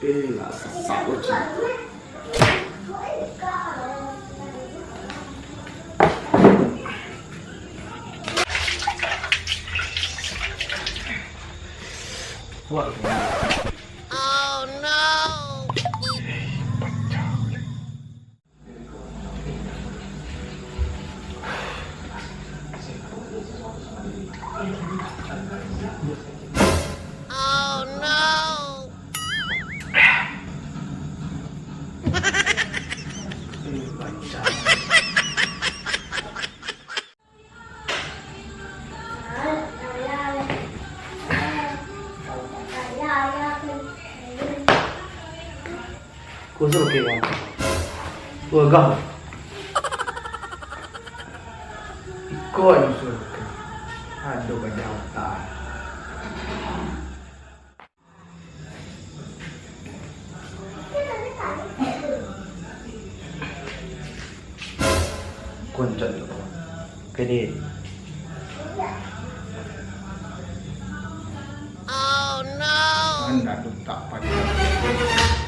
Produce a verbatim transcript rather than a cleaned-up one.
Eh, lah, sasak, bocah. Wah. Ko suruah ke, Wan. Ko gagah. Iko nan suruah ke. Ado gajah utan. Kuncak tu, kawan. Kini. Oh no. Anda tu tak panjang.